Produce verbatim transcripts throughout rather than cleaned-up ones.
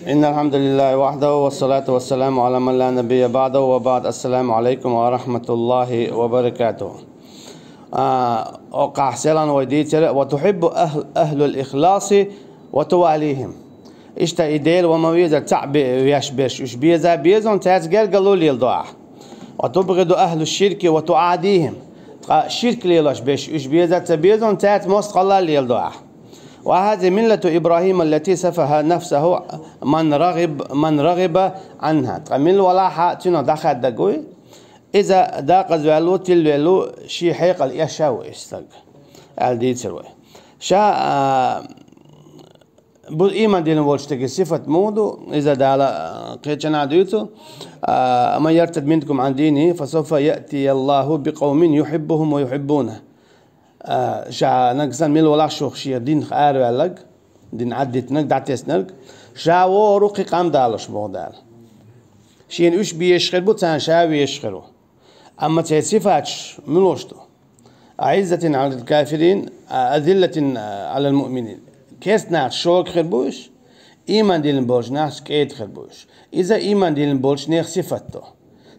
إن الحمد لله وحده والصلاة والسلام على من لا نبي بعده وبعد. السلام عليكم ورحمة الله وبركاته. А, о, къахьсалан вай дийцира: وتحب أهل، أهل الإخلاص وتواليهم. Иштта и Дела ва ма везар цхьаъ бе-, веш берш, уьш беза беза, цаьрца гергарло леладу ахь. وتبغض أهل الشرك وتعاديهم. Ткъа ширк лелош берш, уьш беза ца беза, цаьрца мостагӀалла леладу ахь. وهذه ملة إبراهيم التي سفه نفسه من رغب، من رغب عنها. Ткъа мила валахь а цунах дӀахаьддаг вуй, иза дакъазваьлла ву, тилвелла ву, шен хьекъал эша ву иза стаг, аьлла дийцар вай. Ша, а, бу-, ийман дина волчу стеган сифат муха ду, иза Дала, а, кхечанхьа дуьйцу: а, من يرتد منكم عن دينه فسوف يأتي الله بقوم يحبهم ويحبونه. А, ша нагахь санна мила валахь шух шен динах араваьлларг, дин Ӏаддитинарг, дӀатеснарг, ша вогӀур ву кхин къам далош, боху Дала. Шена уьш безаш хир бу, царна ша везаш хир ву. Амма церан сифаташ муьлш ду? أعزة على الكافرين، أذلة على المؤمنين. Керста нахаца шога хир бу уьш, ийман диллина болчу нахаца кӀеда хир бу уьш. Иза ийман диллина болчу нехан сифат ду.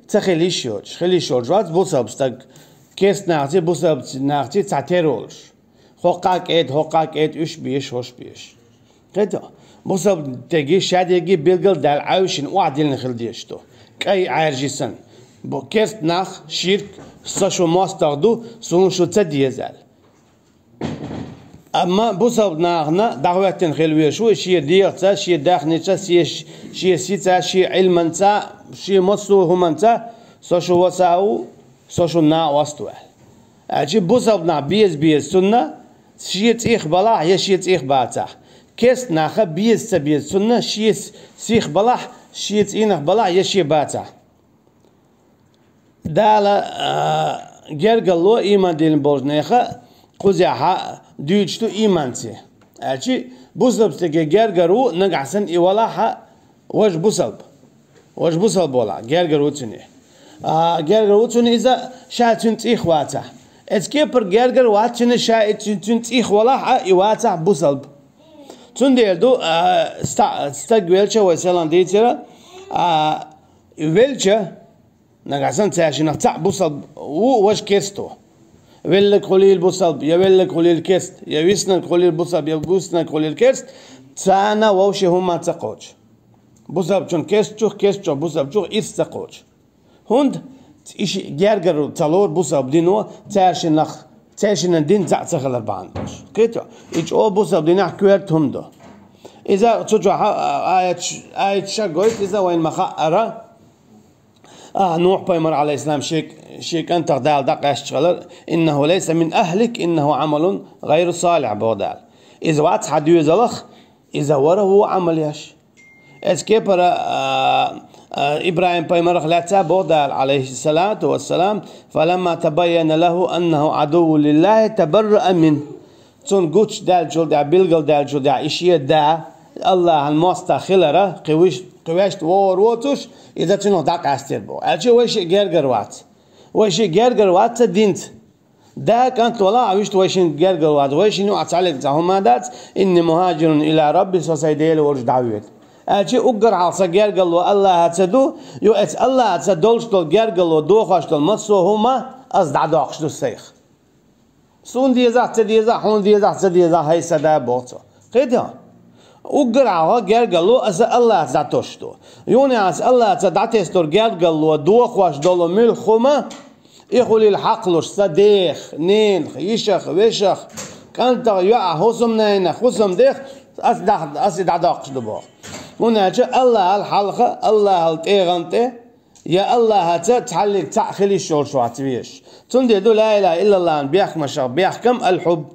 Ца хила йиш йоцуш, хила йиш йолуш вац бусалба стаг, керста нахаций, бусалба нахаций цхьа тера волуш. ХӀокху кӀеда, хӀокху кӀеда, уьш безаш, хӀорш безаш. Кхетий хьо? Бусалба стеган шадерриге билгал а даьлла, Ӏаьвшина охьадиллина хила дезаш ду. КӀай Ӏаьржи санна. Бу-, керста нах, ширк, со шу мостагӀа ду, суна шу ца деза аьлла. Амма бусалба нахана дӀахӀоьттина хила везаш ву, шен дегӀаца, шен даьхнича, шен, шен сица, шен Ӏилманца, шен массо а хӀуманца: со шу васагӀа ву, со шун накъост ву аьлла. Аьлча бусалба нах беза беза цунна, шен цӀийх балахь я шен цӀийх бацахь. Керста наха беза ца беза цунна, шен с-, сих балахь, шен цӀийнах балахь я шен бацахь. Дала, а, гергарло ийман диллина болчу нехан кхузехьа дуьйцуш ду ийманций. Аьлча бусалба стеган гергар ву, нагахь санна и валахь а важа бусалба. Важа бусалба валахь, гергар ву цуьнан. А, гергар ву цуьнан иза, ша цуьнан цӀийх вацахь. Эцу кепара гергар вац цуьнан ша и цуьнан, цуьнан цӀийх валахь а, и вацахь бусалба. Цундела ду, а, ста-, стаг велча, вай селхана дийцира, а, велча, нагахь санна цаьршиннах цхьаъ бусалба ву, важа керста ву. Велларг хуьлийла бусалба, я велларг хуьлийла керста, я виснарг хуьлийла бусалба, я виснарг хуьлийла керста, царна вовшийн хӀумма ца кхочу. Бусалбачун керстачух, керстачух бусалбачух ирс ца кхочу. ХӀунда? И шиъ гергар ца лору бусалба дино, цаьршиннах, цаьршиннан дин цхьаъ ца хилар бахьана долуш. Кхетий хьо? И чӀогӀа бусалба динехь коьрта хӀума ду. Иза цу чохь, а, аят, аят ша гойту иза вайна ма-хаъара. А, Нухь-пайхамар, Ӏалайхиссалам, шен, шен кӀантах Дала дӀакъаьсташ хилар: «إنه ليس من أهلك، إنه عمل غير صالح», боху Дала. Иза вац хьан доьзалах, иза вара вон Ӏамал еш. Эцу кепара, а, а, ИбрахӀим-пайхамарах лаьцна боху Дала, Ӏалайхиссалату вассалам: «فلما تبين له أنه عدو لله تبرأ منه». Цунна гучудаьллачул тӀаьхьа, билгалдаьллачул тӀаьхьа, и шен да АллахӀан мостагӀа хилар, кхин вуьш-, кхин вешта вогӀур воцуш, иза цунах дӀакъаьстира боху. Аьлча вай шиъ гергар вац. Вай шиъ гергар вац цу динца. Да, кӀант валахь а, вуьшта вайшинна гергар вац. Вайшинна юкъахь цхьаллиг цхьа хӀума дац, «إني مهاجر إلى ربي», со сайн Дела волчу дӀавоьду. Аьлча уггар хьалха сан гергарло АллахӀаца ду, ю эцу АллахӀаца долуш долу гергарло, дохош долу массо а хӀума ас дӀадоккхуш ду сайх. Суна дезахь, ца дезахь, хьуна дезахь, ца дезахь, хӀай сан да, боху цо. Кхетий хьо? Уггар хьалха гергарло аса АллахӀаца дӀатосуш ду. Юха аса АллахӀаца дӀатесна долу гергарло, дохош долу муьлхха хӀума, и хуьлийла хьакхалуш сан дех, ненах, йишах, вешах, кӀантах, йоӀах, хӀусамнанах, хӀусамдех, ас дӀа-, ас и дӀадоккхуш ду боху. ХӀунда аьлча АллахӀал хьалха, АллахӀал тӀегӀан тӀе, я АллахӀаца цхьаллиг цхьаъ хила йиш йолуш вац везаш. Цундела ду ла илаха иллаллахӀан бехкамашах бехкам аль-хьубб.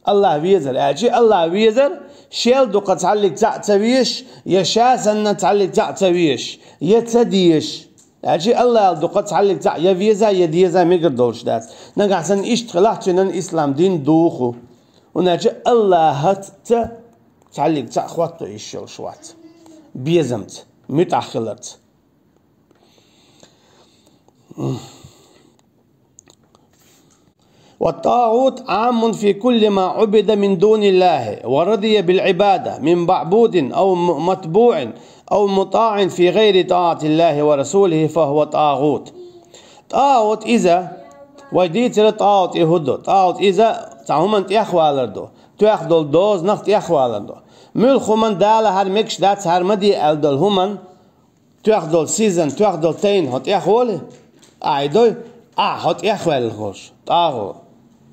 АллахӀ везар. Аьлча АллахӀ везар, шел дукха цхьаллиг цхьаъ ца везаш, я ша санна цхьаллиг цхьаъ ца везаш, я ца дезаш. Аьлча АллахӀал дукха цхьаллиг цхьаъ я веза, я деза мегар долуш дац. Нагахь санна иштта хилахь, цуьнан ислам дин духу. ХӀунда аьлча АллахӀаца цхьаллиг цхьаъ хӀотто йиш йолуш вац. Безамца, муьтӀахь хиларца. والطاغوت عام في كل ما عبد من دون الله ورضي بالعبادة من معبود أو م- متبوع أو مطاع في غير طاعة الله ورسوله فهو طاغوت. ТӀагӀут иза, вай дийцира тӀагӀут и хӀу ду. ТӀагӀут иза цхьа хӀуман тӀехвалар ду. Тоьхна долу дозанах тӀехвалар ду. Муьлха хӀуман Дала хӀара мегаш дац, хӀара ма де аьлла долу хӀуман, тоьхна долу сизан, тоьхна долу тайна хьо тӀехволий? Ахь и дой, ахь хьо тӀехваьлла волуш, тӀагӀу.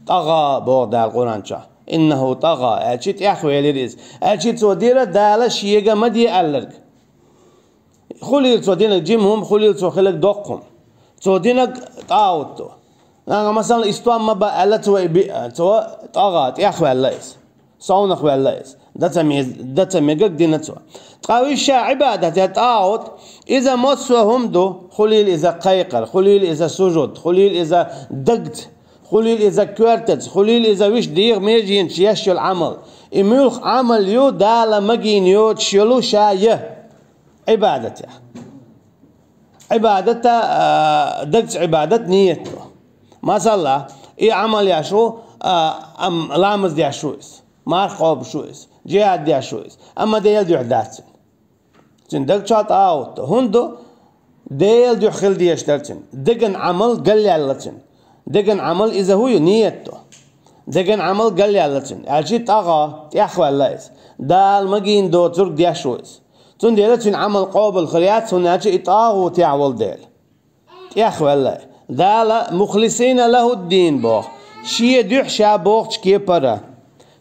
ТӀагӀа, боху Дала Къуръан чохь. «إنه طغى», аьлчи тӀехвелира иза. Аьлчи цо дира Дала шега ма де аьлларг. Хуьлийла цо динарг жима хӀума, хуьлийла цо хиларг доккха хӀума. Цо динарг тӀагӀут ду. Нагахь, масала, и стом ма бан аьлла цо, и би-, цо тӀагӀа, тӀехваьлла иза. Совнах ваьлла иза. Дан ца ме-, дан ца мегарг дина цо. Ткъа уьш ша Ӏибадат я тӀагӀут, иза массо а хӀума ду, хуьлийла иза кхайкхар, хуьлийла иза сужуд, хуьлийла иза дагца, хуьлийла иза коьртаца, хуьлийла иза вуьш дегӀан меженаш еш йолу Ӏамал. И муьлха Ӏамал ю, Дала магийна йоцуш йолу ша я. Ӏибадат я. Ӏибадата, а, дагца Ӏибадат ниет ду. Масала, и Ӏамал еш ву, а, ам, ламаз деш ву иза, марха кхобуш ву иза, джихӀад деш ву иза, амма Делан дуьхьа дац цуьнан. Цуьнан даг чохь тӀагӀут ду. ХӀунда ду? Делан дуьхьа хила дезаш дара цуьнан. Деган Ӏамал галъяьлла цуьнан. Деган Ӏамал иза хӀу ю? Ниет ду. Деган Ӏамал галъяьлла цуьнан. Аьлчи тӀагӀа, тӀехваьлла иза. Дала магийна доцург деш ву иза. Цундела цуьнан Ӏамал къобал хир яц, хӀунда аьлча и тӀагӀутехь волу дела. ТӀехваьлла. Дала «мухлисина лахӀуддин» боху. Шен дуьхьа ша бохучу кепара.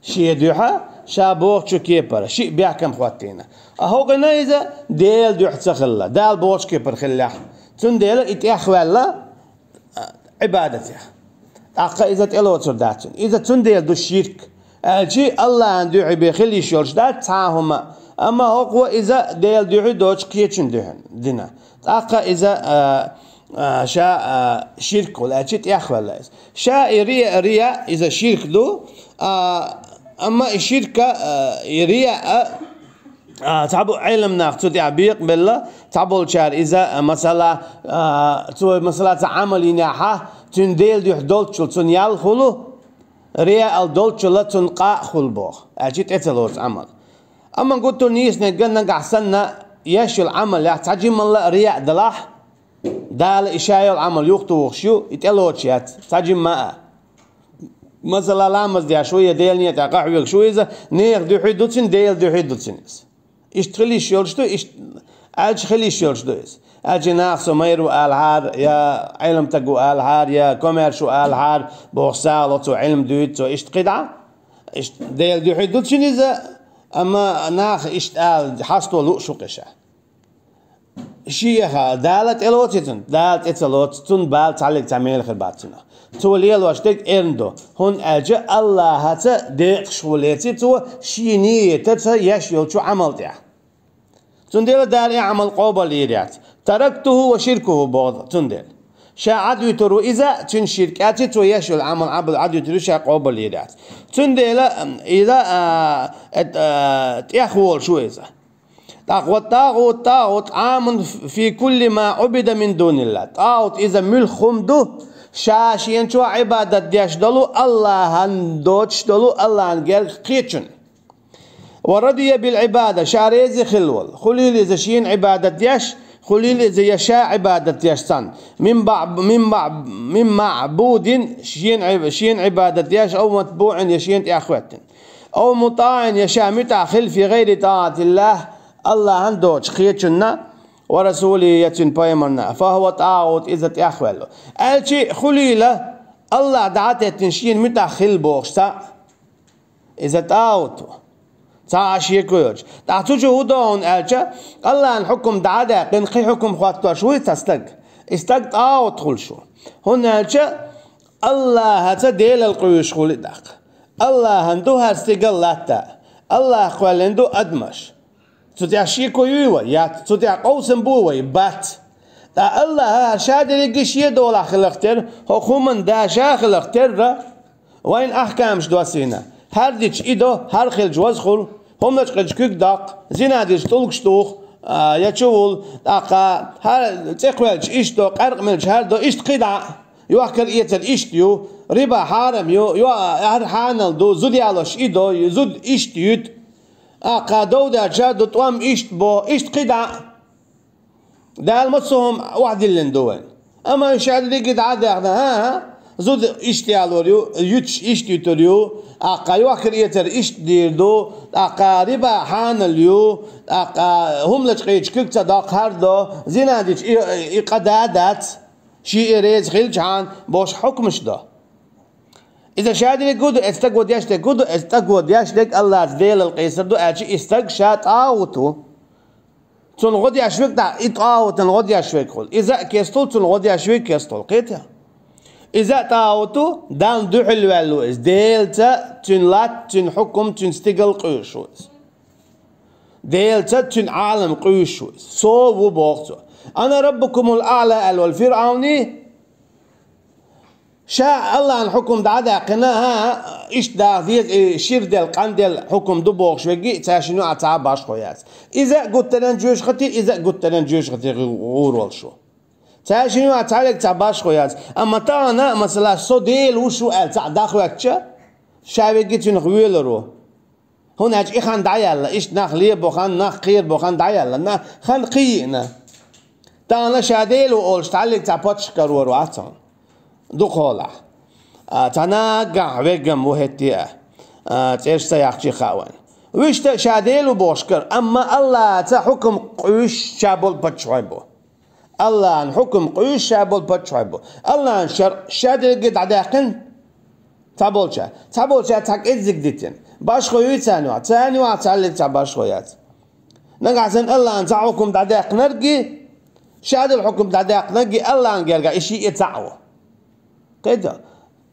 Шен дуьхьа ша бохучу кепара. Шиъ бехкам хӀоттийна. А хӀокхуьнан иза Делан дуьхьа ца хилла. Дала бохучу кепара хиллехь. Цундела и тӀехваьлла, а, Ӏибадатехь. ТӀаккха иза тӀелоцур дац цуьнан. Иза цундела ду ширк. Аьлчи АллахӀан дуьхьа бен хила йиш йолуш дац цхьа а хӀума. Амма хӀокхо иза Делан дуьхьа доцуш кхечун дуьхьа дина. ТӀаккха иза, а, а, ша, а, ширк хуьлу, аьлчи тӀехваьлла иза. Ша и рия, рия иза ширк ду, а, амма и ширка, а, и рия, а, А, цхьабо Ӏеламнах цу тӀехь бекъабелла, цхьаболчара иза, а, масала, а, цо, масала, цхьа Ӏамал йинехьа, цуьнан Делан дуьхьа долччул цунна ял хуьлу, рияал долччул цунна къа а хуьлу боху, аьлчи тӀе ца лоцу Ӏамал. Амма гуттар нийсаниг нагахь санна еш йолу Ӏамалехь цхьа жималла а рия далахь, Дала и ша йолу Ӏамал юхатухуш ю, и тӀелоцуш яц, цхьа жимма а. Масала, ламаз деш ву я Делан некъа тӀехь къахьоьгуш ву иза, нехан дуьхьа ду цуьнан, Делан дуьхьа ду цуьнан иза. Иштта хила йиш йолуш ду, иштта аьлча хила йиш йолуш ду иза. Аьлча наха со майра ву алахьара, я Ӏеламстаг ву алахьара, я комаьрша ву алахьара, боху сагӀа ло цо, Ӏилма дуьйцу цо, иштта кхидӀа. Иштта Делан дуьхьа ду цуьнан иза, амма наха иштта ала хьасто лууш ву кхин ша. Шен яха, Дала тӀелоций цунна? Дала тӀе ца лоцу, цунна бала цхьаллиг цхьа мела хир бац цунах. Цо лелош дерг эрна ду, хӀунда аьлча АллахӀаца декъашхо леций цо, шен нийятаца еш йолчу Ӏамал тӀехь. Цундела Дала и Ӏамал къобал йийр яц. «Тарактуху ва ширкуху», боху цундела. Ша Ӏадуьйтур ву иза, цуьнан ширк, аьлчи цо еш йолу Ӏамал Ӏаб-, Ӏадуьйтур ву, ша къобал йийр яц. Цундела, м, иза, а, эт-, а, тӀехволуш ву иза. ТӀаккха: «Ва тӀагӀут, тӀагӀут Ӏамун фи кулли ма Ӏубида мин дунилла». ТӀагӀут иза муьлха хӀума ду, ша шена чохь Ӏибадат деш долу, АллахӀан доцуш долу, АллахӀан гергахь кхечун. «Ва радия бил Ӏибада», ша реза хилла волу. Хуьлийла иза шена Ӏибадат деш, хуьлийла иза я ша Ӏибадат деш санна. «Мин баъ-, мин баъ-, мин маъбудин», шена Ӏи-, шена Ӏибадат деш, «ав матбуъин», я шена тӀехӀоьттина. «Ав мутаъин», я ша муьтӀахь хилла, «фи гӀайри тӀаатиллахӀ», АллахӀан доцуш кхечунна, «ва расулихӀи», я цуьнан пайхамарна, «фа хӀува тӀагӀут», иза тӀехваьлла. Аьлчи хуьлийла, АллахӀ дӀа а теттина шена муьтӀахь хилла бохуш цхьаъ, иза тӀагӀут ву. Цхьа а шеко йоцуш. ТӀаккха цу чу хӀун до хьуна аьлча, АллахӀан хьукум дӀа а даьккхина, кхин хьукум хӀоттош вуй цхьа стаг? И стаг тӀагӀут хуьлуш ву. ХӀунда аьлча АллахӀаца Делал къуьйсуш хуьлу и тӀаккха. АллахӀан ду хӀара стигал латта. АллахӀ кхоьллина ду адамаш. Цу тӀехь шеко юй вай? Яц. Цу тӀехь къовсам буй вай? Бац. Ткъа АллахӀа хӀара ша дерриге шен долахь хиларх терра, хӀокху хӀуманна да ша хиларх терра, вайна ахкамаш доссийна. ХӀара дича и до, хӀара хилча ваза хуьлу, хӀуманаш кхилча куьг доккху, зина дича тӀулгаш туху, а, я чу вулу, тӀаккха хӀара цӀе кхоьллича иштта до, къаьркъа мелча хӀара до, иштта кхидӀа а. Йохкар-эцар иштта ю, Риба хьарам ю, ю, хӀара хьанал ду, зуда ялош и до, зуда иштта юьту. ТӀаккха дов деча ду тӀом иштта бо, иштта кхидӀа. Дала массо а хӀума охьадиллина ду вайн. Амма шадерриге дӀа а даьхна, хӀа-хӀа, зуда иштта ялор ю, юьтуш иштта юьтур ю, тӀаккха йохкар-эцар иштта дийр ду, тӀаккха риба хьанал ю, тӀаккха хӀума лачкъийча куьг ца доккху хӀара до, зина дича и, и къа да дац, ший и реза хилчахьана бохуш хьукмаш до. Иза шадерриге ду, эцу стага деш дерг ду, эцу стага деш дерг АллахӀаца Делал къийсар ду, аьлча и стаг ша тӀагӀут ву. Цунна гӀо деш верг дӀа, и тӀагӀутан гӀо деш верг хуьлу. Иза а кестал, цунна гӀо деш верг кестал. Кхетий? Иза а тӀагӀут ву, Далла дуьхьал ваьлла ву иза. Делаца цуьнан латта, цуьнан хьукам, цуьнан стигал къуьйсуш ву иза. Делаца цуьнан Ӏалам къуьйсуш ву иза. Со ву боху цо. «Ана раббукумул аъла», аьлла волу ФирӀавни, ша АллахӀан хьукам дӀа а даьккхина, хӀа-хӀа, иштта даха деза, и шира делла, къанделла хьукам ду бохуш верг, цаьршинна юкъахь цхьа а башхо яц. Иза а гуттаренна жоьжахати, иза а гуттаренна жоьжахати гӀур волуш ву. Цаьршинна юкъахь цхьа верг цхьа башхо яц. Амма тахана, масала, со Дела ву шу аьлла цхьаъ дӀахӀоьттича, ша верг цуьнах воьлур ву. ХӀунда аьлча и хан дӀаяьлла, иштта нах лебо хан, нах кхерабо хан дӀаяьлла, на-, хан кхин йиъна. Тахана ша Дела ву олуш, цхьаьллиг цхьа паччахь карор вац хьуна. Дукхахьолахь. А, цхьа наггахь вегам ву хӀетте а. А, цӀераш ца яхчий хаьа вайн. Вуьшта ша Дела ву бохуш кара, амма АллахӀаца хьукам къуьйсуш ша болу паччахьой бу. АллахӀан хьукам къуьйсуш ша болу паччахьой бу. АллахӀан шарӀ шадерриге дӀадаьккхина цхьаболчара. Цхьаболчара цхьа кӀеззиг дитина. Башхо юй царна юкъахь, царна юкъахь цхьаьллиг цхьа башхо яц. Нагахь санна АллахӀан цхьа хьукам дӀадаьккхинарг, шадолу хьукам дӀадаьккхинарг АллахӀан гергахь и шиъ а цхьаъ ву. Кхетий?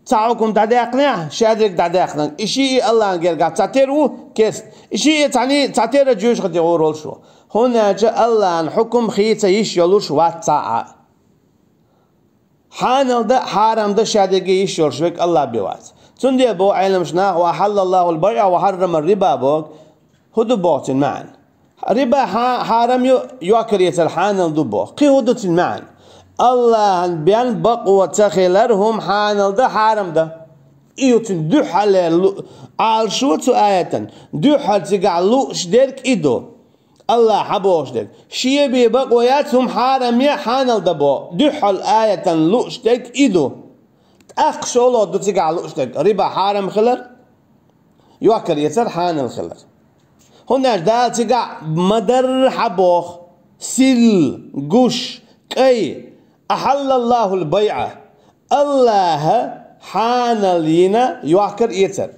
Цхьа хьукам дӀадаьккхинехь, шадерг дӀадаьккхинарг, и шиъ а АллахӀан гергахь цхьатера ву, кест. И шиъ а цхьаьний цхьатера жоьжахати гӀур волуш ву. ХӀунда аьлча АллахӀан хьукам хийца йиш йолуш вац цхьа а. Хьанал дан а, хьарам дан а шадерриге йиш йолуш верг АллахӀ бен вац. Цундела боху Ӏеламнаха: «Ва ахьаллаллахул байъа ва хьаррамар риба», – боху. ХӀун ду боху цуьнан маьӀна? Риба хьа-, хьарам ю, йохкар-эцар хьанал ду боху. Кхин хӀун ду цуьнан маьӀна? АллахӀан бен бакъо ца хилар хӀума хьанал дан, хьарам дан. И ю цуьнан дуьххьарлера лу-, Ӏалашо цу аятан. Дуьххьара цигахь лууш дерг и ду. АллахӀа хьан бохуш дерг? Шен бен бакъо яц хӀума хьарам я, хьанал дан боху. Дуьххьара аятан лууш дерг и ду. ТӀаккха шолгӀа ду цигахь лууш дерг: риба хьарам хилар, йохкар-эцар хьанал хилар. ХӀунда аьлча Дала цигахь ма-дарра хьан боху: сил, гуш, кӀай, ахьаллаллахул байъа. АллахӀа хьанал йина йохкар-эцар.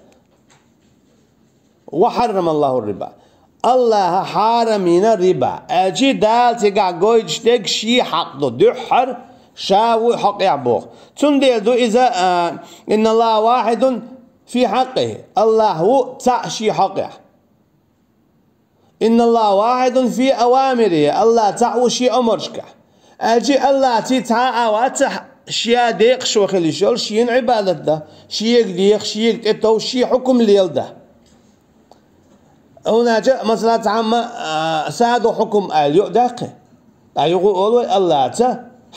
«Ва хьаррамаллаху риба». АллахӀа хьарам йина риба. Аьлчи Дала цигахь гойтуш дерг шен хьакъ ду. Дуьххьара ша ву хьакъехь боху. Цундела ду иза, а, «Инналлаха вахьидун фи хьакъихи». АллахӀ ву цхьаъ шен хьакъехь. «Инналлаха вахьидун фи авамирихи». АллахӀ цхьаъ ву шен омаршкахь. Аьлчи АллахӀций цхьа а вац шен декъашхо хила йиш йолу, шена Ӏибадат дан, шега деха, шега тӀетов, шен хьукам леладан. ХӀунда аьлча, масала, цхьамма, а, саду хьукам аьлла юкъа даьккхи. Ткъа юха олу вай АллахӀца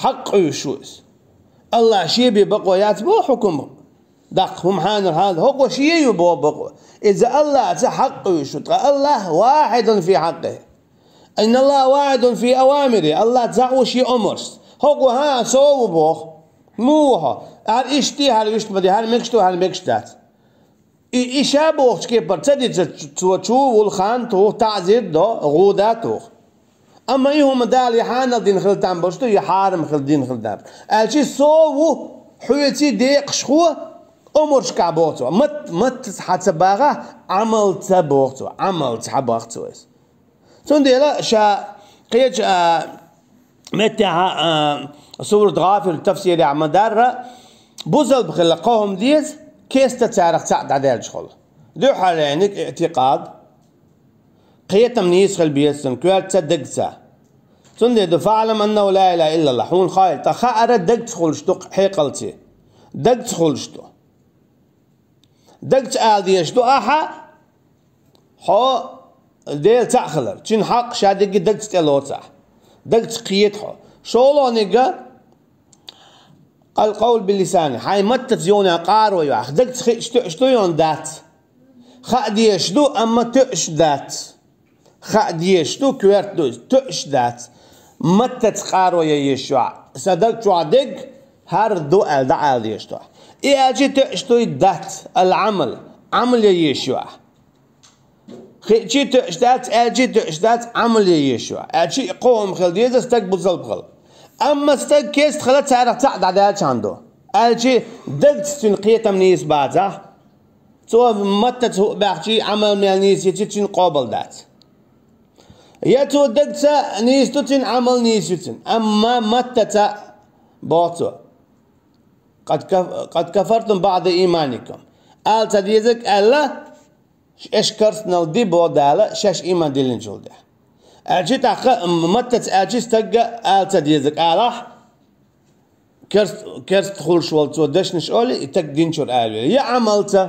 хьакъ къуьйсуш ву иза. АллахӀа шен бен бакъо яц боху хьукам даккха, хӀума хьанал хьанал, хӀокхо шен ю боху бакъо. Иза АллахӀца хьакъ къуьйсуш ву, ткъа АллахӀ вахьидун фи хьакъихи. «Инналлаха вахьидун фи авамирихи». АллахӀ цхьаъ ву шен омаршца. ХӀокхо хӀан а со ву боху. Муха? ХӀара иштта де, хӀара вуьшта ма де, хӀара мегаш ду, хӀара мегаш дац. И, и ша бохучу кепара ца дича, цо чу вулу хан туху, таӀзир до, гӀуда туху. Амма и хӀума Дала и хьанал дина хила там болуш ду, и хьарам хила дина хила там. Аьлчи со ву хьоьций декъашхо, омаршкахь боху цо. Мат-, маттаца хьан ца бахахь, Ӏамалца боху цо. Ӏамалца хьан бах цо иза. Цундела ша кхечу, а, меттехь, а, сурат ГӀафир тафсирехь ма-дарра, бусалба хилла кхо хӀума деза, кеста царах цхьаъ дӀадаьллачу хьула. Дуьххьарлерниг иътикъад, кхетам нийса хила беза цуьнан коьртаца, дагца. Цундела ду: «ФаӀлам аннаху ла илаха иллаллах». Хьуна хаийла, ткъа хаара дагца хуьлуш ду хьекъалций. Дагца хуьлуш ду. Дагца ала дезаш ду ахьа, хьо Дела цхьаъ хилар. Цуьнан хьакъ ша дерриге дагца тӀелоцу ахьа. Дагца кхета хьо. ШолгӀаниг а, القول باللسان, хьайн маттаца йоьнна къаро йоах. Дагца хиъча тоьаш ду, йоах, дац. Хаа дезаш ду, амма тоьаш дац. Хаа дезаш ду, коьрта ду, тоьаш дац. Маттаца къаро ян езаш йоах. Са даг чохь дерг хӀара ду аьлла, дӀаала дезаш ду. И аьлча тоьаш дуй, дац, ал-Ӏамал, Ӏамал ян езаш йоах. Хиъча тоьаш дац, аьлча тоьаш дац, Ӏамал ян езаш йоах. Аьлча кхо хӀума хила деза, стаг бусалба хила. Амма стаг керста хила царах цхьаъ дӀадаьлча хӀун ду? Аьлча дагца цуьнан кхетам нийса бацахь, цо маттаца хӀуъа баьхча, Ӏамал мел нийса яций, цуьнан къобал дац. Я цо дагца нийса ду цуьнан, Ӏамал нийса ю цуьнан, амма маттаца, боху цо: «قد كف-, قد كفرتم بعد إيمانكم». Ала ца дезарг аьлла, аша керстанал ди, боху Дала, шаьш ийман диллинчул тӀаьхьа. Аьлча тӀаккха маттаца аьлча стагга ала ца дезарг алахь, керст-, керста хуьлуш волу цо дешнаш олий, и стаг динчуьра аравелла. Я Ӏамалца,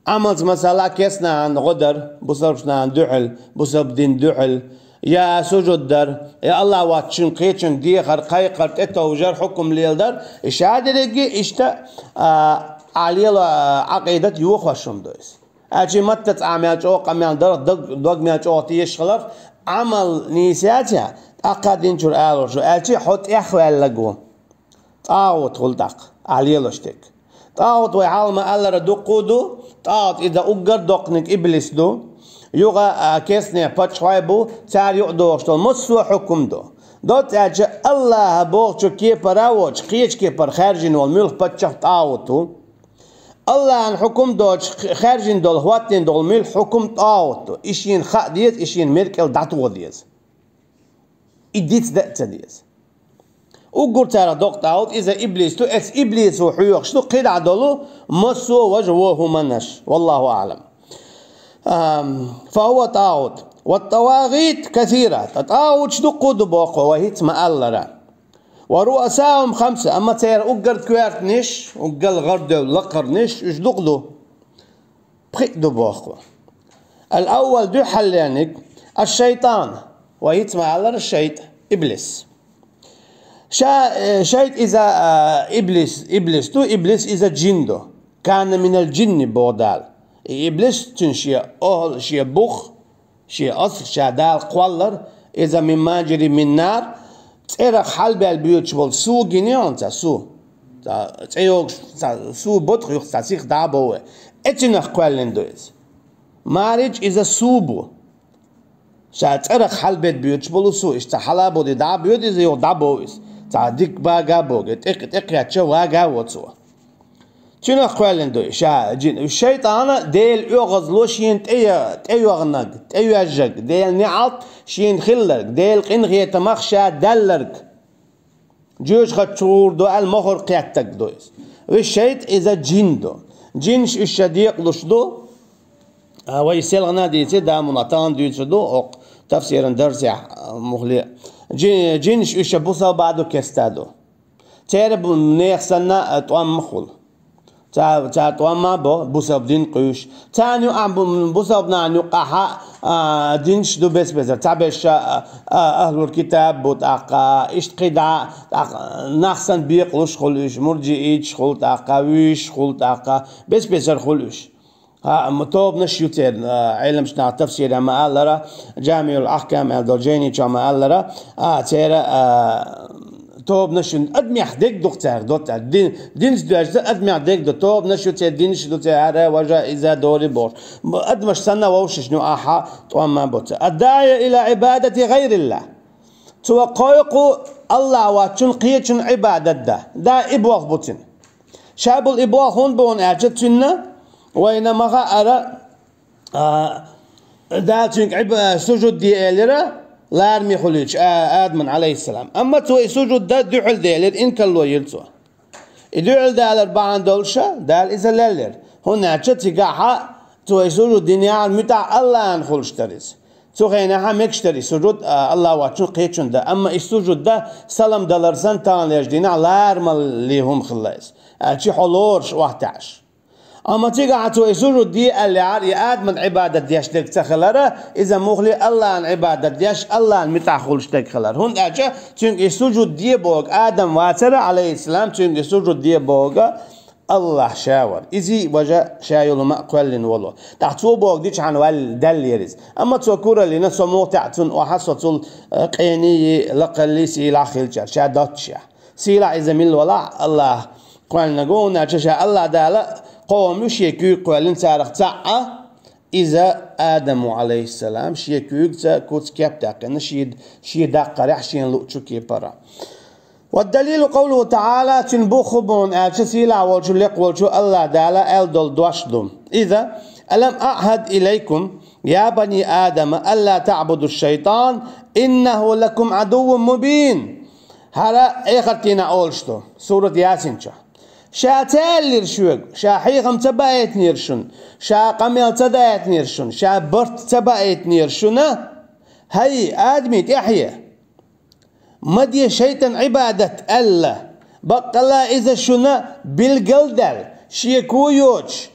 Ӏамалца, масала, керста нахана гӀо дар, бусалба нахана дуьхьал, бусалба дина дуьхьал, я сужуд дар, я АллахӀ воцчун кхечун дехар, кхайкхар, тӀетовжар, хьукум леладар, и ша дерриге иштта, а, Ӏа лело, а, Ӏакъидат йохош хӀума ду иза. Аьлча маттаца Ӏа мел чӀогӀа къамел дарх, дог, дог мел чӀогӀа тешаш хиларх, Ӏамал нийса яц, тӀаккха динчуьра алуш ву, аьлча хьо тӀехваьлларг ву. ТӀагӀут хуьлу тӀаккха, ахь лелош дерг. ТӀагӀут вай хьалха ма-аллара дуккха а ду, тӀагӀут иза уггар доккханиг иблис ду. Юха, а, керстанех паччахьой бу, цара юкъадохуш долу массо а хьукум ду. Доцца аьлча, АллахӀа бохучу кепара а воцуш, кхечу кепара хаьржина волу муьлхха паччахь тӀагӀут ву. АллахӀан хьукум доцуш, хаьржина долу, хӀоттийна долу муьлхха хьукум тӀагӀут ду. И шена хаа деза, и шена меркӀал дӀатоха деза. И дицдан а ца деза. Уггар царах доккха тӀагӀут иза иблис ду, эцу иблисо хьоьхуш ду кхидӀа долу массо а важа вон хӀуманаш. والله أعلم. Ам, فهو طاغوت. والطواغيت كثيرة. ТӀагӀуташ дуккха а ду боху вай хӀинца ма-аллара. ورؤساؤهم خمسة. Амма церан уггар коьртанаш, уггар гӀардевлла лакхарнаш, уьш дукха ду. Пхиъ ду боху. الأول, дуьххьарлерниг, الشيطان, вай хӀинца ма-аллара, шайтӀа, иблис. Ша, э, шайтӀа иза, а, иблис, иблис ду, иблис иза джин ду. كان من الجن, боху Дала. И иблис цуьнан шен охӀла, шен бух, шен асар ша Дала кхоллар, иза من مارج من نار, цӀерах хьалабаьлла боьдуш болу су гина хьуна цхьа су. Цхьа цӀе йогуш, цхьа су бо тхо юха цхьа сиха дӀа а бовве. Эцунах кхоьллина ду иза. Маридж иза су бу. Ша цӀерах хьалабедда боьдуш болу су, иштта цхьа хьала а боди дӀа а боьду иза, юха дӀа а бов иза. Цхьа дика бага а богу, тӀекх-, тӀекхечча вага а во цо. Цунах кхоьллина ду ша джин. ШайтӀана Делан оьгӀазло шена тӀе-, тӀейогӀнаг, тӀейоьжжаг, Делан неӀалт шена хилларг, Делан къинхетамах ша даьлларг. Жоьжахати чу гӀур ду аьлла мохӀар кхеттарг ду иза. Вай шайтӀа иза джин ду. Джинаш уьш ша декъалуш ду. А, вай селхана а дийци, да муна тахана дуьйцур ду, окху тафсиран дарсехь, а, мухле. Джи-, джинаш уьш ша бусалба а ду, керста а ду. Церан бу-, нехан санна, а, тӀом ма хуьлу. Ца-, цара тӀом ма бо, бусалба дин кхуьйсуш. Царна юкъахь бу-, бусалба нахана юкъахь а, а, динаш ду бес-бесара. Цхьаберш а, а, ахӀлул китаб бу тӀаккха, иштта кхидӀа, тӀаккха нах санна бекъалуш хуьлу уьш, мурджииташ хуьлу тӀаккха, вуьйш хуьлу тӀаккха, бес-бесара хуьлу уьш. А, м-, тобанаш ю церан, а, Ӏеламчу наха тафсирехь ма-аллара, Джамиул Ахкам аьлла долу жайни чохь ма-аллара, а, церан, а, тобанаш ю, адамех дерг ду-кх цара, до цара. Дин, динца доьжна адамех дерг ду, тобанаш ю церан, динаш ду церан, хӀара, важа, иза, дори бохуш. М-, адамаш санна вовшашна юкъахь а тӀом ма бо цара. الداعي إلى عبادة غير الله. Цо кхойкху АллахӀ воцчун кхечун Ӏибадат дан. Да и болх бу цуьнан. Ша болу и болх хӀунда бу аьлча, цуьнан вайна ма-хаъара, а, Дала цуьнга Ӏиба-, сужуд де элира, лараме хуьлуьйтуш, а, Адаман, Ӏалайхиссалам. Амма цо и сужуд дан дуьхьал делира, инкарло йира цо. И дуьхьал далар бахьана долуша, Дала иза леллира. ХӀунда аьлча цигахь а цо и сужуд динехьара муьтӀахь АллахӀана хуьлуш дара иза. Цу хенахь а мегаш дара и сужуд, а, АллахӀ воцчун кхечун дан. Амма и сужуд дан салам далар санна таханлерчу дийнахь ларамалле хӀума хилла иза. Аьлча хьо лоруш охьатаьӀаш. Амма цигахь цо и сужуд де аьлла яхьара, и Адаман Ӏибадат деш дерг ца хилара, иза мухли Аллахьан Ӏибадат деш, Аллахьан муьтӀахь хуьлуш дерг хилара. ХӀунда аьлча цуьнга и сужуд де бохург Адам вацара, Ӏалайхиссалам, цуьнга и сужуд де бохург Аллахь ша вара. Иза а, важа а ша йолу ма а кхоьллина волу. ТӀаккха цо бохург дичахьана ваьлла, даьллера иза. Амма цо кураллина, со муха таьӀа цунна охьа, со цул, э, къений, лакхаллий, сийлахь хилчара, ша доццушехь. Сийлахь иза мила валахь, Аллахь кхоьллинарг ву, хӀунда аьлча ша Аллахь Дала кхо хӀума шен куьйга кхоьллина, царах цхьаъ а иза Адам ву, Ӏалайхиссалам, шен куьйгаца куц кеп даьккхина, шен, шен даккхарехь шена луъучу кепара. والدليل قوله تعالى, цуьнан бух хӀун бу аьлча, сийлахь волчу, лекха волчу Аллахь Дала аьлла долу дош ду. Иза: «ألم أعهد إليكم يا بني آدم ألا تعبدوا الشيطان إنه لكم عدو مبين». ХӀара эхартина олуш ду, сурат Ясин чохь. Ша ца аьллира шуьга, ша хьехам ца баийтинера шуна, ша къамел ца даийтинера шуна, ша барт ца баийтинера шуна? ХӀай, Адамий тӀаьхье! Ма де шайтӀан Ӏибадат аьлла, баккъалла иза шуна билгал даьлла, шеко йоцуш,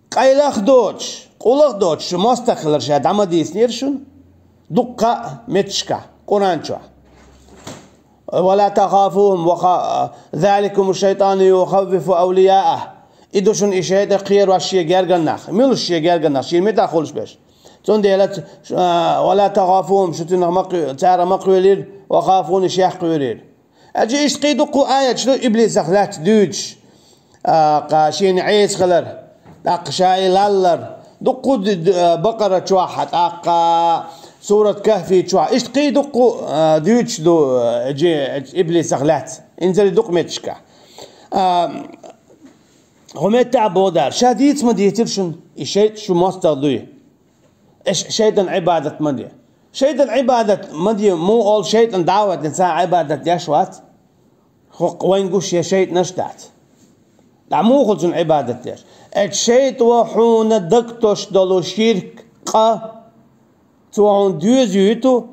къайлах доцуш, къулах доцуш шу мостагӀ хилар ша дӀа ма дийцинера шуна? Дуккха а меттигашкахь, Къуръан чохь: «ولا تخافوهم وخ-، ذلكم الشيطان يخوف أولياءه». И ду шуна и шайтӀа кхерош шен гергара нах. Муьлш шен гергара нах? Шен муьтӀахь хуьлуш берш. Цундела, а, «ولا تخافوهم», шу цунах ма кхоь-, цара ма кхоьлийла, «وخافون», шех кхоьлийла. Аьлча иштта кхин дуккха а аяташ ду иблисах лаьцна дуьйцуш, а, кха шена Ӏеса хилар, тӀаккха ша и лаллар. Дуккха ду-, ду-, а, Бакъара чохь, тӀаккха сурат Кахфи чохь. Иштта кхин дуккха а, дуьйцуш ду, а, жи-, иблисах лаьцна. Инзаре дукха меттигашкахь. А, хӀун меттехь боху Дала? Ша дийца ма дийцира шуна, и шайтӀа шу мостагӀ дуй. Аш шайтӀан Ӏибадат ма де. ШайтӀан Ӏибадат ма де, муха олу, шайтӀан дӀа а ваьлла цхьа а Ӏибадат деш вац? ХӀокху вайн гуш я шайтӀанаш дац. ДӀа муха хуьлу цунна Ӏибадат деш? Эцу шайтӀо хьуна дагтосуш долу ширк къа, цо хьуна доьзуьйту,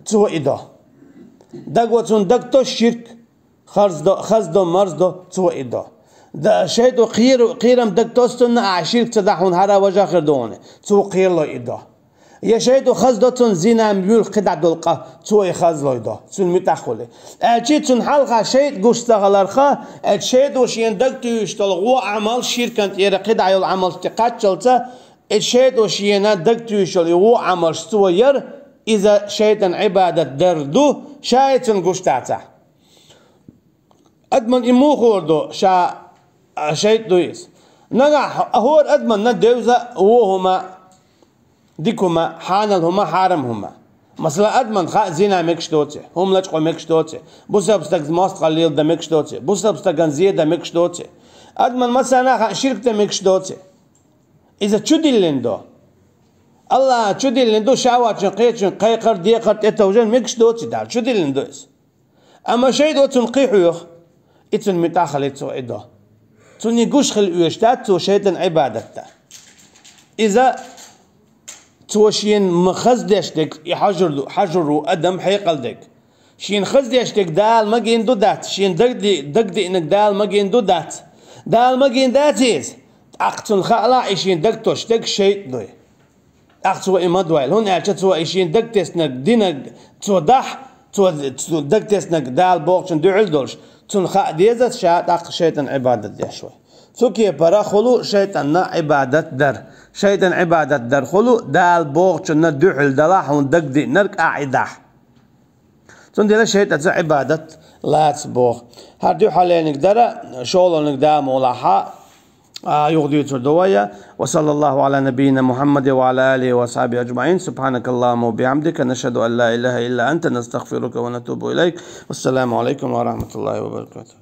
цо и до. Даго цунна дагтосуш ширк, харздо, хаздо, марздо, цо и до. Да, шайтӀо кхера-, кхерам дагтосу цунна, ахь ширк ца дахь хьуна хӀара важа хир ду хьуна, цо кхералой и до. Я шайтӀо хаздо цунна зина, муьлхха кхидӀа долу къа, цо и хазлой до, цунна муьтӀахь хуьлий. Аьлчи цунна хьалха шайтӀа гуш ца хиларха, эцу шайтӀо шена дагтуьйсуш долу гӀо Ӏамал, ширкан тӀера кхидӀа йолу Ӏамалш тӀе кхаччалца, эцу шайтӀо шена дагтуьйсуш йолу и гӀо Ӏамалш цо яр, иза шайтӀан Ӏибадат дар ду, ша и цунна гуш дацахь. Адаман и муха хуур ду, ша, а, шайтӀа ду иза? Нагахь а хӀора адаманна девза вон хӀума, дика хӀума, хьанал хӀума, хьарам хӀума. Масала, адаман хаьа зина мегаш доций, хӀума лачкъо мегаш доций, бусалба стаг мостагӀалла леладан мегаш доций, бусалба стагана зе дан мегаш доций. Адаман массарна а хаьа ширк дан мегаш доций. Иза чудиллина до. Аллахьа чудиллина ду, шахӀватчун, кхечун кхайкхар, декхар, тӀетовжар мегаш доций Дала, чудиллина ду иза. Амма шайтӀо цунна кхин хьоьху, и цунна муьтӀахь хилийта цо и до. Цунна и гуш хила оьшуш дац, цо шайтӀан Ӏибадат дан. Иза цо шена ма хаздеш дерг, и хьажур ду, хьажур ву адам хьекъал дерг. Шена хаздеш дерг Дала магийна ду дац, шена дагди-, дагдиънарг Дала магийна ду дац. Дала магийна дац иза, тӀаккха цунна хаалахь, и шена дагтосуш дерг шайтӀа дуй. ТӀаккха цо и ма дойла, хӀунда аьлча цо и шена дагтеснарг динарг цо дахь, цо, цо дагтеснарг Дала бохучун дуьхьал долуш, цунна хаа деза ша тӀаккха шайтӀан Ӏибадат деш вай. Цу кепара хуьлу шайтӀанна Ӏибадат дар. ШайтӀан Ӏибадат дар хуьлу Дала бохучунна дуьхьал далахь хьуна дагдиънарг ахь и дахь. Цундела шайтӀаца Ӏибадат лаца боху. ХӀара дуьхьалдерг дара, шолгӀаниг Дала мукъ лахь, а, юха дуьйцур ду вай. وصلى الله على نبينا محمد وعلى آله وأصحابه أجمعين. سبحانك اللهم وبحمدك، نشهد أن لا إله إلا أنت، نستغفرك ونتوب إليك. والسلام عليكم ورحمة الله وبركاته.